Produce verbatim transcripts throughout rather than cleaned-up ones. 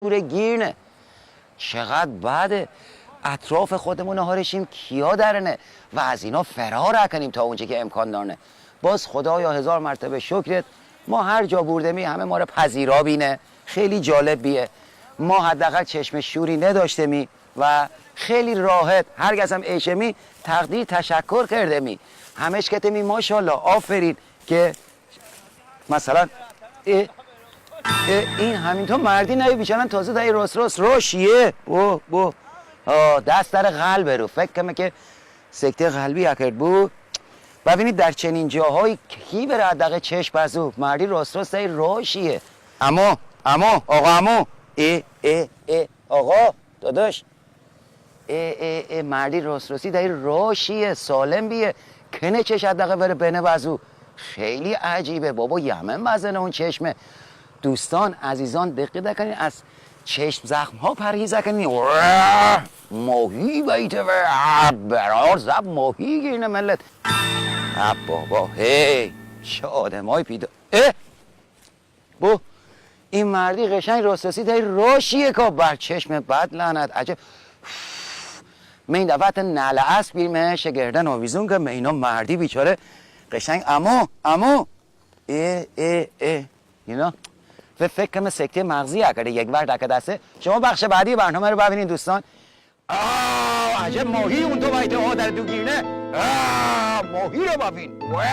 دوره گیرنه. چقدر بده. اطراف خودمون ها رشیم کیا درنه و از اینا فرار کنیم تا اونجا که امکان دارنه. باز خدایا هزار مرتبه شکرت، ما هر جا بردمی همه ما را پذیرا بینه. خیلی جالب بیه. ما حداقل چشم شوری نداشتمی و خیلی راحت هر کس هم ایشمی تقدیر تشکر کردمی. همش کتمی ماشاءالله، آفرین که مثلا، اه، اه، این همینطور مردی نه، بیچاره تازه دای راست راست راه شیه. بو، بو. آه، دست در قلب رو. فکر کنم که سکته قلبی اکرد بو. ببینید در چنین جاهایی کی بره دقیقه چشم بزو. مردی راست راست دای راه شیه. عمو، عمو، آقا عمو. اه، اه، اه، آقا، داداش. اه، اه، اه، مردی راست راستی دای راه شیه، سالم بیه. کنه چش دقیقه بره بنه بزو. خیلی عجیبه بابا، یمه مزنه اون چشمه. دوستان، عزیزان، دقت کنین، از چشم زخم ها پرهیز کنین. ماهی بیته و برار زب ماهی گیرنه ملت. اه بابا، هی، چه آدمای پیدا. اه! بو، این مردی قشنگ راست راستی دای راه شیه که بر چشم بد لعنت. عجب. من این دفعه حتی نعل اسب بیمه شگردن آویزون که من اینا مردی بیچاره قشنگ عمو، عمو. اه، اه، اه. اینا. و فکر کنم سکته مغزی اکرده یک ور دکه دسته. شما بخش بعدی برنامه رو ببینید دوستان. آه، عجب ماهی اون تو بیته ها در دوگیرنه. آه، ماهی رو ببین. واه.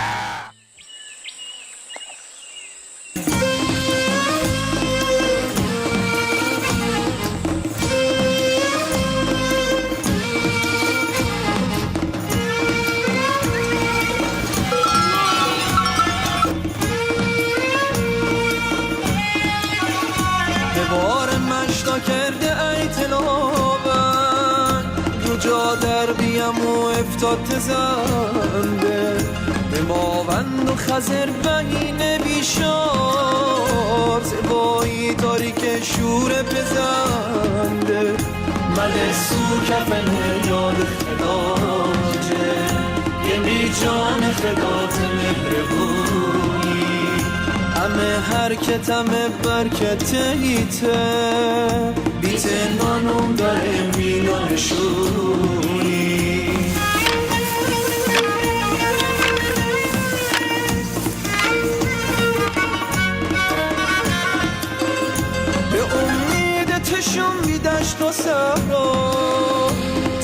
هوار مشتا کرده ای تلابن، دو جا در بیام و افتاد تزنده. دماوند و خزر بین بیشار، زبایی داری که شور بزنده. مده سو کفن یاد خداجه، یه می جان خدات مهربونی. همه حرکتم برکت ایته، بیت نانم داره مینا نشونی. به امید تشم بی دشت و صحرا،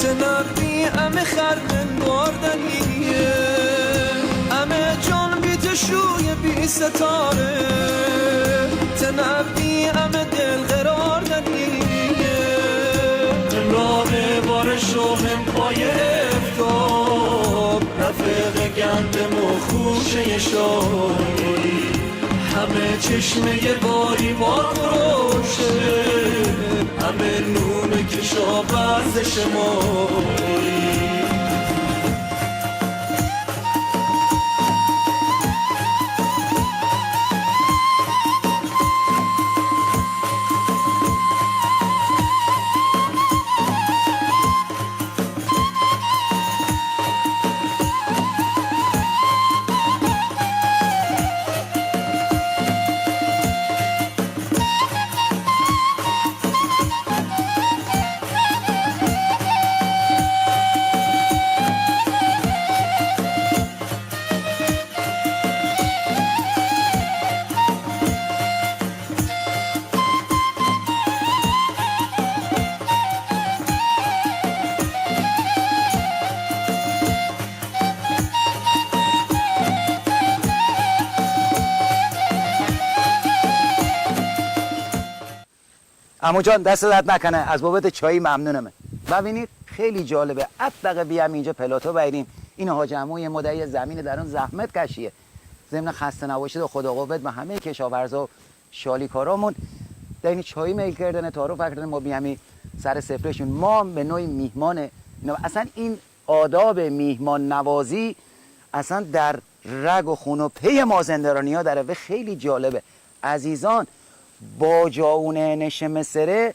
تنقی امه خرمن باردنیه. امه جان بی تشوی بی ستاره، تنقی امه دل قرار دنیه. همراه بارش و همپای افتاب، رفیق گندم و خوشه شاهی. همه چشمه باری ما روشه، همه نون کشاورز شمایی. عمو جان، دست درد نکنه، از بابت چایی ممنونمه. ببینید، خیلی جالبه. ات دقه بیام اینجا پلاتو بیریم. این حاج عموی ما در یه زمین در اون زحمت کشیه. ضمن خسته نباشید و خدا قوت به همه کشاورزا و شالیکارامون. در این چایی میل کردن، تعارف کردن، ما بیامی سر سفرهشون. ما به نوعی میهمانه. اینا اصلاً این آداب میهمان نوازی اصلاً در رگ و خون و پی مازندرانی‌ها داره و خیلی جالبه. عزیزان، با جاونه نشمه سره،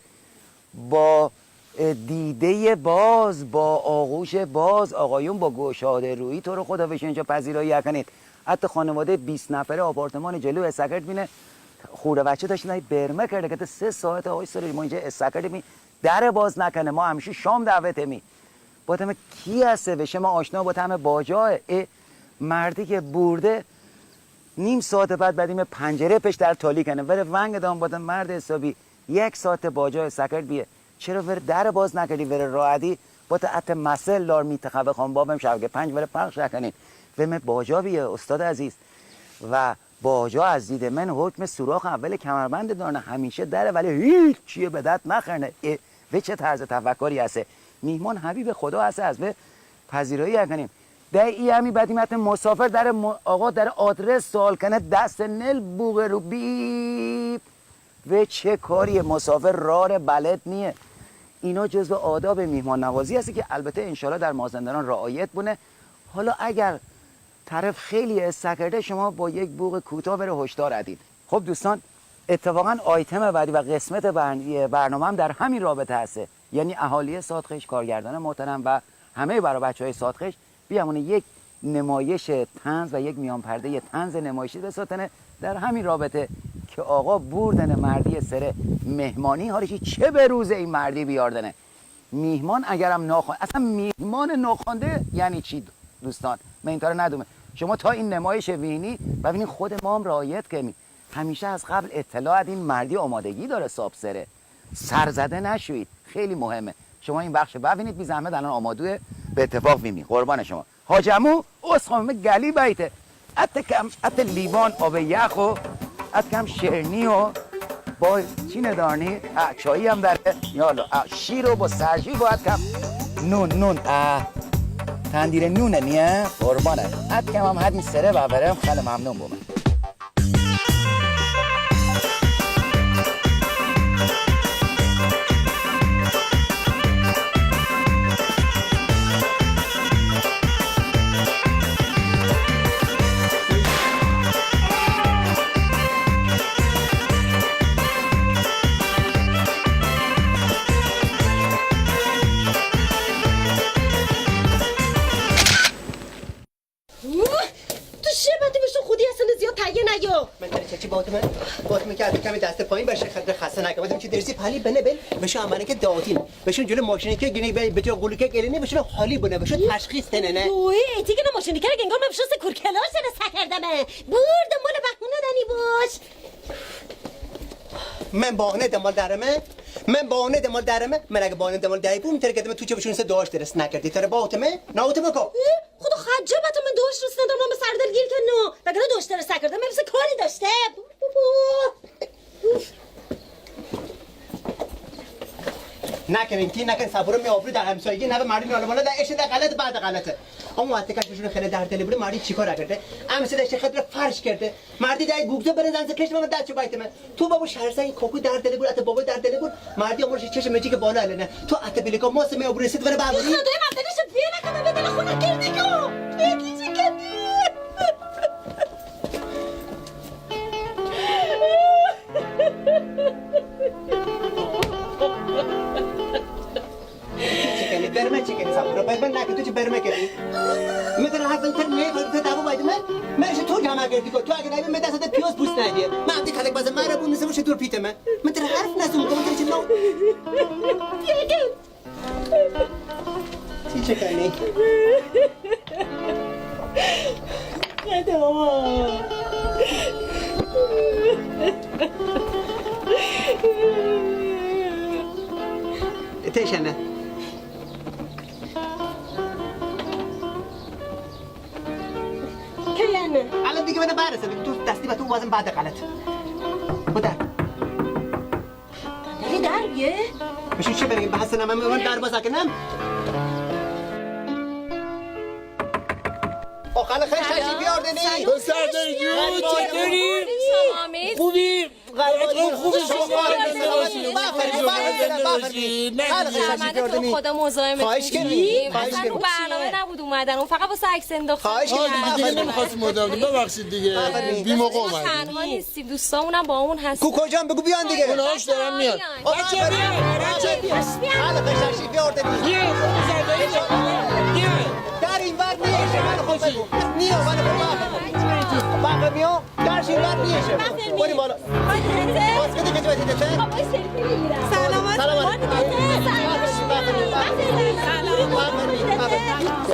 با، اه، دیدهٔ باز، با آغوش باز، آقایون با گشاده رویی تو رو خدا بهشون اینجا پذیرایی کنید. حتی خانواده بیست نفره آپارتمان جلو اسکرت بینه، خورده بچه داشتیم، برمه کرده، گفته سه ساعت آقای سروری ما اینجا استراحت کردیم، در باز نکنه، ما همیشه شام دعوتمی. با تمه کی هسته؟ بشه ما آشنا با تمه باجاه. اه، مردی که برده نیم ساعت بعد بدیم پنجره پیش در تالی کنه، وره ونگ دام با مرد حسابی یک ساعت باجاه سکرد بیه. چرا ور در باز نکردی؟ ور راحتی با تا ات مسئل دار میتخوه خان بابم شب که پنج ور پخش نکنین. و من باجا بیه استاد عزیز. و باجا از دید من حکم سوراخ اول کمربند دارنه، همیشه داره ولی هیچ چیه به درد نخرنه. اه، و چه طرز تفکری هسته؟ میهمان حبیب خدا هسته، از و پذیرایی کنیم. ده ای همی بدیم حتی مسافر در م-، آقا در آدرس سوال کنه، دست نل بوغه رو بیب. و چه کاریه؟ مسافر راه ره بلد نیه. اینا جزو آداب میهمان نوازی هست که البته انشالله در مازندران رعایت بونه. حالا اگر طرف خیلی استرس کرده، شما با یک بوق کوتاه وره هشدار ادین. خب دوستان، اتفاقا آیتم بعدی و قسمت بر-، برنامه هم در همین رابطه هسته، یعنی اهالی سادخش، کارگردان محترم و همه برای بچهای سادخش بیامونه یک نمایش طنز و یک میان پردهٔ طنز نمایشی بساتنه در همین رابطه که آقا بردنه مردی سره مهمانی، حالشی چه به روز این مردی بیاردنه. میهمان اگرم ناخوانده، اصلاً میهمان ناخوانده یعنی چی دوستان؟ من اینطور ندومه. شما تا این نمایش وینی و ببینید خود ما هم رعایت کنیم. همیشه از قبل اطلاع دین مردی آمادگی داره صاحب سره. سر زده نشوید. خیلی مهمه. شما این بخش ببینید، بی زحمت الان آمادوه به اتفاق ویمی. قربان شما. حاج عمو، اصخام گلی بیته. ات کم، ات لیوان آب یخ و ات کم شیرنی و با چی ندارنی؟ اه، چایی هم داره. یالا، اه، شیر و با سرجی با ات کم نون، نون، اه. تندیر نونه نیه؟ قربانه. ات کم هم حد این سره ببرم، خیلی ممنون بوم. اوه، تو چه بدی بشو خودی اصلاً زیاد تهیه نیا. من تره چی باوت من؟ باوت من که از کمی دست پایین باشه، خیلی خسته نکن. باوت من چی درسی پالی بنه بل، بشو امانه که داوتین. بشو جلو ماشینی که گینی به، به جا گلوله که گلینی، بشو حالی بنه، بشو تشخیص تنه نه. اوه، ایتی که نه ماشینی که گنگار من بشو سه کورکلاش سر سکردمه. برد مال بخونه دنی باش. من بانه دمال درمه؟ من بانه دمال درمه؟ من اگه بانه دمال دری بوم، تره گدم تو چه بشون سه داشت درس نکردی؟ تره باوت من؟ ناوت بکو. خدا خجه بات من داشت رسته دارم به سردل گیر کنو. وگرنه داشت درس نکردم، من بس کاری داشته. بو، بو، بو. اوف. نکنین، تی نکن، صبورم می آبرو در همسایگی نبه، مردم یالا مالا در اشه در غلط، بعد غلطه. اما وقتی کش بشون خیلی در دلی بوده، مردم چیکار کرده؟ امسی داشته خیلی فرش کرده. مردی دای گوگزه برن زنسه کش من دست چه بایت من. تو بابا شهر سنگ کوکو در دلی بود، ات بابا در دلی بود. مردی امروز چش مچی که بالا النه. تو ات بلیکا ماست می ابرو سید ور بابری. خدای من دلش بیه نکنه به دل خونه کردی که. یکی چی کردی؟ چی کنی؟ برمه چی کنی؟ صبورا برمه نکن، تو چی برمه کنی؟ من تره حرف تر نه، تو دعوا باید من. من تو جمع کردی کو. تو اگه نبی من دست پیاز پوست ندیه. من عبدی کلک بازه مره بون نسه دور پیته من. من تره حرف نزم، من تره چی نو. چی چه کنی؟ خدا. تشنه. کیانه؟ الان دیگه بده برسه، دیگه تو دستی به تو وزن بعد غلط. بده. داری در یه؟ بشو چه بریم؟ بحث نمه من در باز کنم. آخر خیلی شاشی بیار دنی. سلام. سلام. چطوری؟ سلام. خوبی؟ خوبی؟ شما زنده باشی. زنده باشی. نه، خیلی شاشی بیار دنی. خدا مزاحمتون. خواهش کنیم. خواهش کنیم. اصلاً اون برنامه نبود اومدن. اون فقط واسه عکس انداختن. خواهش کنیم. آه، دیگه نمی‌خواستیم مزاحم کنیم. ببخشید دیگه. بفرمایید. بی‌موقع اومدیم. ما تنها نیستیم. دوستامونم با اون هست. کو کجان؟ بگو بیان دیگه. اونا هاش دارن میان. آقا، بچه‌ها بیان، بچه‌ها بیان. حالا تشریف بیار داریم. بیان، خود زنده. بیان. در این ور نیه، شما خود بگو. نیه، ولی خب. بفرمایید. در شین، در بیشه. بفرمایید. بریم بالا. باز کده که جوازی داشته؟ بابای سلفی می‌گیرم. سلامت. سلامت. بفرمایید. بفرمایید.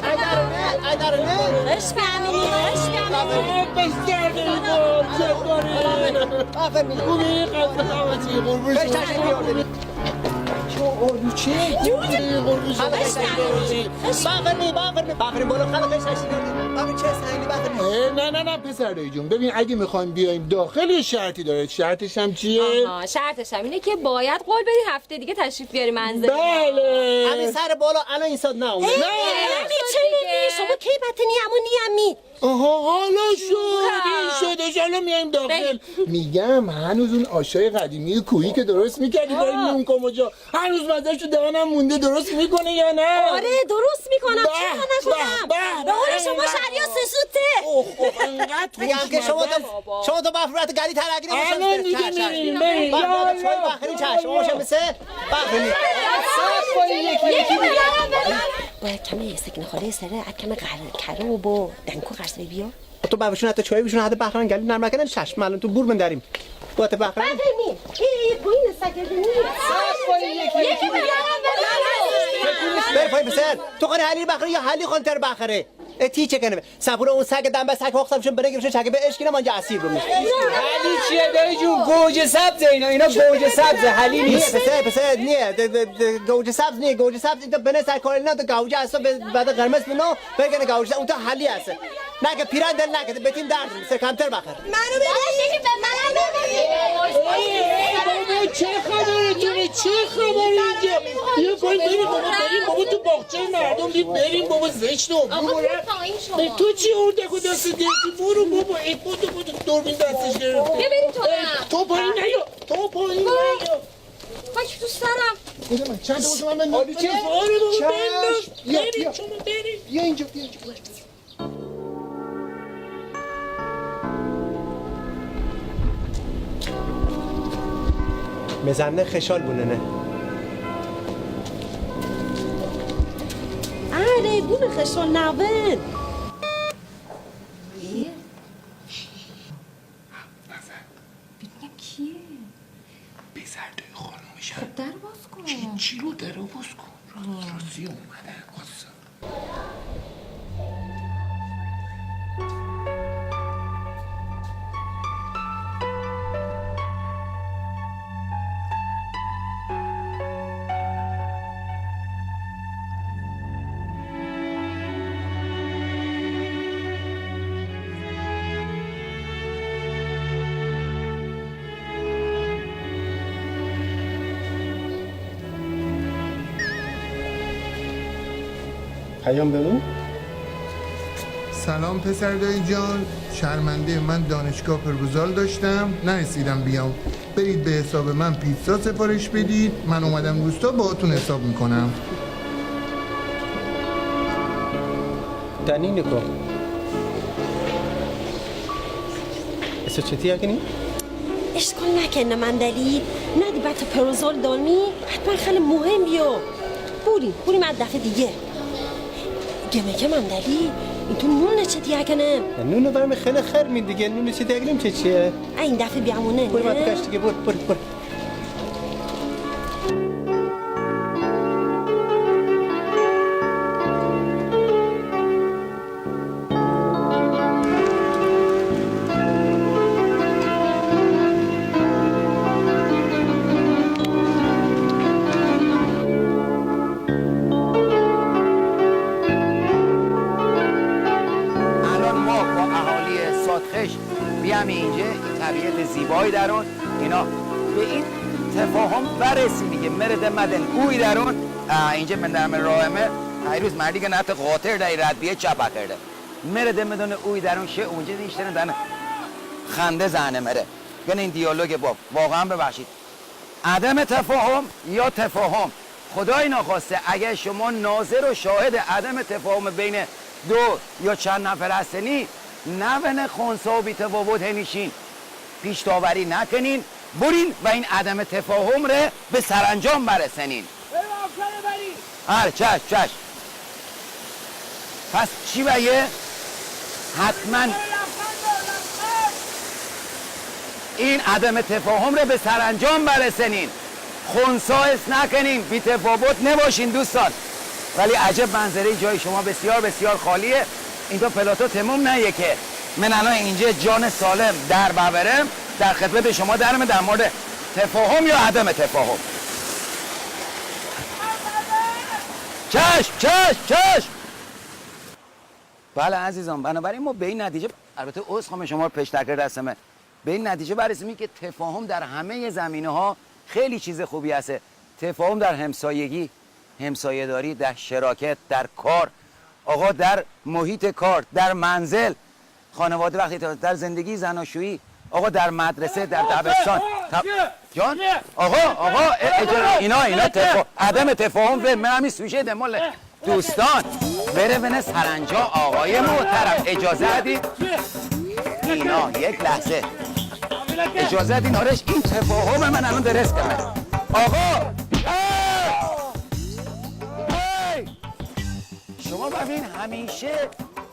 ای در نه، ای در نه. عشق امینی، عشق امینی. بفرمایید. بفرمایید. خوبی؟ خسته نباشی، قربون شما. چه آلو چی؟ جون. قربون شما. عشق امینی. بفرمایید، بفرمایید. بفرمایید بالا، خاله، خیلی ششتی کردی. بفرمایید، چه سنگی، بفرمایید. اه، نه، نه، نه، پسر جون، ببین، اگه می‌خوایم بیایم داخل، یه شرطی داره. شرطش هم چیه؟ آها، شرطش هم اینه که باید قول بدی هفته دیگه تشریف بیاری منزل. بله. همین سر بالا الان این ساعت نه اومد. اه، نه، نه، نه، چه دیگه؟ شما کی بتنی همون نیمی؟ آها، حالا شد، این شدش، حالا میایم داخل. بریم. می‌گم هنوز اون آشای قدیمی کوهی که درست می‌کردی برای نون کمجا، هنوز مزه‌ش تو دهنم مونده، درست می‌کنه یا نه؟ آره، درست می‌کنم. به، چرا نکنم؟ به، به، به حال شما شهریا سسوته. اوه، اوه، انقدر می‌گم که شما تو، شما تو بفرات گلی ترقی نمی‌شه. الان دیگه می‌ریم، بریم. بابا، یا، چای یا. بخری چشم، شما می‌شه مثل بخری. باید کمی سکینه خاله سره، اد کمی قر-، کرو با دنکو قرص بیا. تو بابشون حتی چای بشون حتی بخرن گلی نرم نکنن چشم. الان تو بور بندریم. با تو بخرن. بفرمی. ای، ای، پایین سکه دنی. بر پای پسر. تو خانه حلی بخره یا حلی خانه تر بخره؟ اه، تی چه کنه؟ سپور اون سگ دم به سگ حق سمشون بنه گرفته چکه به عشق اینم آنجا اسیر بمیش. حلی چیه دایی جون؟ گوجه سبزه اینا، اینا گوجه سبزه، حلی نیه نیست. پسر، پسر، نیه، د-، د-، د-، گوجه سبز نیه، گوجه سبز اینا بنه سر کار اینا، تو گوجه اصلا به-، بعد قرمز بنا، بگنه گوجه اون تا حلی هسته. نه که پیران دل نکه، بتیم درد می‌سه، کمتر بخر. منو ببین. منو ببین. بابا، چه خبره تو؟ چه خبره اینجا؟ بیا پایین بریم بابا، بریم بابا، تو باغچهٔ مردم، بیا بریم بابا، زشت و آقا، بیا پایین شما. به تو چی اردک و دست گرفتی؟ برو بابا، ای بودو بودو دوربین دستش گرفتی. بیا بریم تو هم. تو پایین نیا، تو پایین نیا. خاک تو سرم. بده من، چند تا واسه من بنداز. حالی چه؟ آره بابا، بنداز. بیا، بریم بیا. شما بریم. بیا اینجا، بیا اینجا، بیا اینجا. مزنه خشال بوننه. آره، بونه خشال نبود. ببینم کیه؟ پسر دای خانمش. خب، در باز کن. چی، چی رو در باز کن؟ راستی اومدن. واسه. پیام بمون. سلام پسر دایی جان، شرمنده من دانشگاه پروپوزال داشتم، نرسیدم بیام. برید به حساب من پیتزا سفارش بدید، من اومدم روستا باهاتون حساب می‌کنم. دنی نکو. اسو چتی اکنی؟ اشکال نکنه مندلی، ندی بچه پروزول دانی، حتما خیلی مهم بیو. بوری، بوری من دفعه دیگه. گمه که مندلی، این تو نون چتی اکنه؟ نون برم خیلی خیر می دیگه، نون چتی اکنیم چه چیه؟ این دفعه بیامونه. بوری من نه؟ بکش دیگه، بور، بور، بور. الان ما با اهالی سادخش بیام اینجا، این طبیعت زیبایی درون، اینا به این تفاهم برسیم که مره ده مدن اوی درون، اه، اینجا من درم راه مه، هر روز مردی که نت قاطر در رد بیه چپ کرده. مره ده مدن اوی درون شه اونجا دیشتن دن خنده زنه مره. گن این دیالوگ با واقعا ببخشید. عدم تفاهم یا تفاهم؟ خدای نخواسته اگر شما ناظر و شاهد عدم تفاهم بین دو یا چند نفر هستنی، نون خونسا و بی‌تفاوت هنیشین، پیش داوری نکنین، برین و این عدم تفاهم ره به سرانجام برسنین. آره، چشم، چشم. پس چی بگه؟ حتما. این عدم تفاهم را به سرانجام برسانین. خنثی است نکنین، بی‌تفاوت نباشین دوستان. ولی عجب منظره‌ای، جای شما بسیار بسیار خالیه. این تا پلاتو تموم نیه که من الان اینجا جان سالم در ببرم، در خدمت شما درم در مورد تفاهم یا عدم تفاهم. چشم، چشم، چشم. بله عزیزان، بنابراین ما به این نتیجه، البته عذر خواهم شما رو پیش تکرار دستمه، به این نتیجه برسیمی که تفاهم در همهٔ زمینه‌ها خیلی چیز خوبی هسته. تفاهم در همسایگی، همسایه‌داری، در شراکت، در کار، آقا در محیط کار، در منزل، خانواده وقتی تا-، در زندگی زناشویی، آقا در مدرسه، در دبستان. تا-، جان؟ آقا، آقا، ا-، اجازه، اینا، اینا تفا-، عدم تفاهم و من همین سوژه دنبال دوستان، بره بنه سرانجام آقای محترم، اجازه ندید. اینا، یک لحظه. اجازه ندید، آرش، این تفاهم من الان درست کنم. آقا! هی! شما ببین، همیشه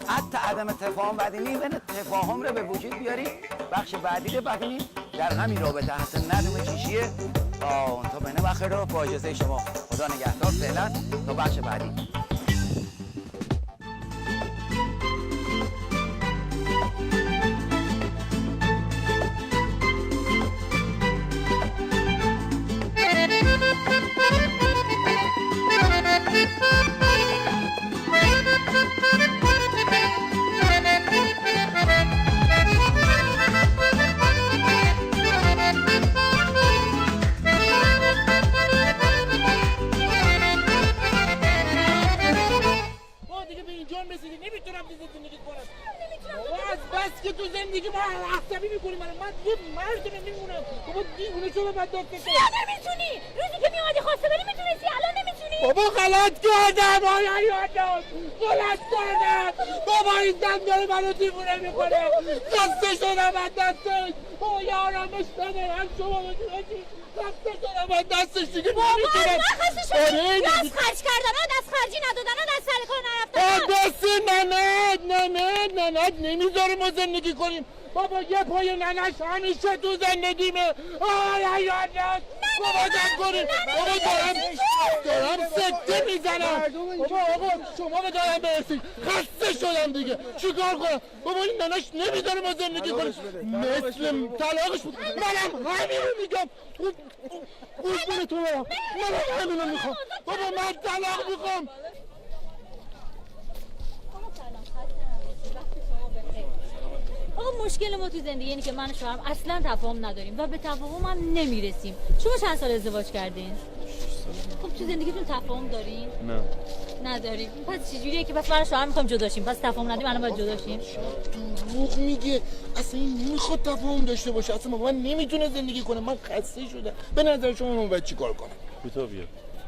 حتی عدم تفاهم بدینی، بین تفاهم رو به وجود بیاریم. بخش بعدی رو ببینیم. در همین رابطه حتی ندونه چی چیه. آه، تا بینه بخیر رو با اجازهٔ شما. خدا نگهدار فعلاً تا بخش بعدی. با دیگه به اینجا هم رسیدی، نمی‌تونم دیگه زندگی کنم. بابا، از بس که تو زندگی ما عصبی می‌کنی منو. من یه مردم میمونم. بابا، دیوونه شدم از دست تو. چرا نمی‌تونی؟ روزی که می‌اومدی خواسته بری می‌تونستی، الان نمی‌تونی. بابا، غلط کردم، آیا یادم؟ غلط کردم. بابا، این زن داره منو دیوونه می‌کنه. خسته شدم از دستش. بابا، یه آرامش بده، هم شما بتونید. خسته شدم از دستش دیگه، بابا، نمی‌تونم. نه، خسته شدم. آره، نه، از خرج کردن، نه، از خرجی ندادن، نه، از سر کار نرفتن. آه، دست ننه، ننه، ننه نمی‌ذاره ما زندگی کنیم. بابا، یه پای ننه‌ش همیشه تو زندگیمه. آی، آی، آی، آی. نه، بابا، نه، دم کنیم. نه، نه، بابا، نه، دارم، نه، نه. دارم سکته می‌زنم. بابا، آقا، شما به دارم برسید. خسته شدم دیگه. چیکار کنم؟ بابا، این ننه‌ش نمی‌ذاره ما زندگی کنیم. مثل طلاقش بده. منم همینو می‌گم. قربون تو برم. من همینو می‌خوام. بابا، من طلاق می‌خوام. آقا، مشکل ما تو زندگی اینه که من و شوهرم اصلاً تفاهم نداریم و به تفاهم هم نمی‌رسیم. شما چند سال ازدواج کردین؟ خب، تو زندگیتون تفاهم دارین؟ نه. ندارین. پس چجوریه که پس من و شوهرم می‌خوایم جدا شیم؟ پس تفاهم نداریم، الان باید جدا شیم؟ دروغ میگه. اصلاً این نمی‌خواد تفاهم داشته باشه. اصلاً با من نمی‌تونه زندگی کنه. من خسته شدم. به نظر شما من باید چیکار کنم؟ کوتاه بیا.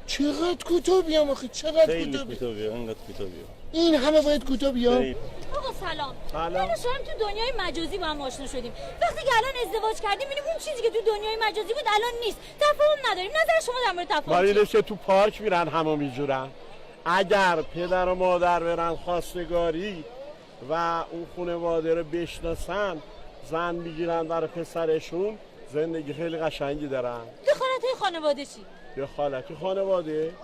چقدر کوتاه بیام آخه؟ چقدر خیلی کوتاه بیا؟ کوتاه بیا، انقدر کوتاه بیا. این همه باید کوتاه بیام؟ خیلی. آقا سلام. سلام. من و شوهرم تو دنیای مجازی با هم آشنا شدیم. وقتی که الان ازدواج کردیم، می‌بینیم اون چیزی که تو دنیای مجازی بود الان نیست. تفاهم نداریم. نظر شما در مورد تفاهم چیه؟ ولی تو پارک می‌رن همه می‌جورن. اگر پدر و مادر برن خواستگاری و اون خانواده رو بشناسن، زن می‌گیرن برای پسرشون، زندگی خیلی قشنگی دارن. دخالت‌های خانواده چی؟ دخالت خانواده؟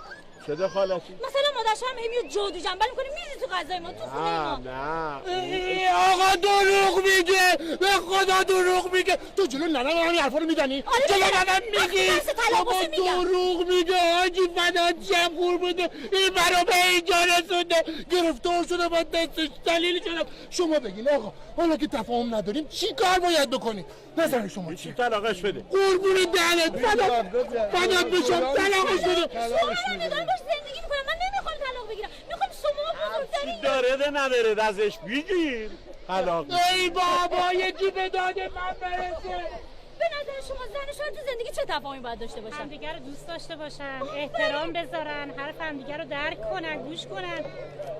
چه دخالتی؟ مثلاً مادر شوهرم هی میاد جادو جنبل می‌کنه، می‌ریزه تو غذای ما، تو خونه ما. نه، نه. ای، آقا دروغ میگه، به خدا دروغ میگه. تو جلو ننه‌م همین حرفا رو می‌زنی؟ آره، جلو ننه‌م می‌گی؟ وقتی بحث طلاق باشه می‌گم. بابا، دروغ میگه حاجی، فدات شم قربونه. این برا به اینجا رسونده، گرفتار شده با دستش، ذلیل شدم. شما بگین آقا، حالا که تفاهم نداریم، چی کار باید بکنیم؟ نظر شما چیه؟ طلاقش بده. قربون دهنت، فدات، فدات بشم، طلاقش بده. شوهرم دارم باش زندگی می‌کنم، من نمی‌خوام طلاق بگیرم، می‌خوام شما بزرگترین. چی داره ده نداره ده ازش بگیر. طلاق. ای بابا، یکی به داد من برسه. به نظر شما زن و شوهر تو زندگی چه تفاهمی باید داشته باشن؟ همدیگر رو دوست داشته باشن، احترام بذارن، حرف همدیگر رو درک کنن، گوش کنن،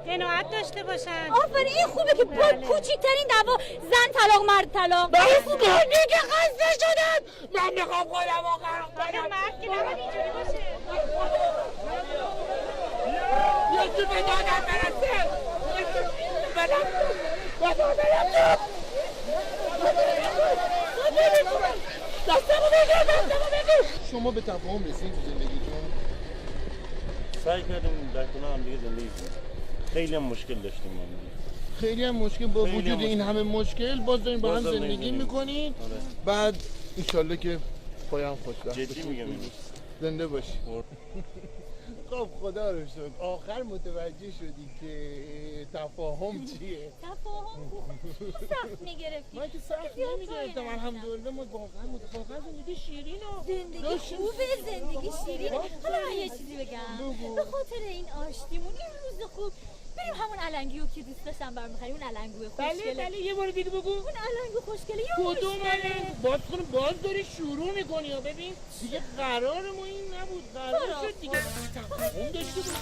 قناعت داشته باشن. آفرین، این خوبه که با بله. کوچکترین دعوا زن طلاق، مرد طلاق. بس کن دیگه، خسته شدم. من می‌خوام خودم رو خراب کنم. آخه مرد که نباید اینجوری باشه. یکی به دادم برسه. یکی به دادم برسه. به دادم برسه. شما به تفاهم رسیدید تو زندگیتون؟ سعی کردیم در کنار هم دیگه زندگی کنیم. خیلی هم مشکل داشتیم با هم دیگه. خیلی هم مشکل، با خیلی هم وجود این مشکل. همه مشکل باز داریم با هم باز داریم زندگی زندگی می‌کنید. می‌کنیم. آره. بعد انشالله که پایان خوشبخت جدی بشه. می‌گم اینو. زنده باشی. قربان. خب، خدا رو شکر. آخر متوجه شدی که تفاهم چیه؟ تفاهم کو؟ تو سخت می‌گرفتی. من که سخت نمی‌گرفتم، الحمدلله. ما واقعاً مت-، واقعاً زندگی شیرینه. زندگی خوبه، زندگی شیرینه. حالا من یه چیزی بگم. بگو. به خاطر این آشتیمون، این روز خوب، بریم همون علنگی رو که دوست داشتم برام بخریم. اون علنگوی خوشگله. بله، بله، یه بار دیگه بگو. اون علنگو خوشگله، یا کدوم خوشگله؟ علنگ؟ باز کن، باز داری شروع می‌کنی ها. ببین، دیگه قرار ما این نبود. قرار شد دیگه. تفاهم داشته باشیم.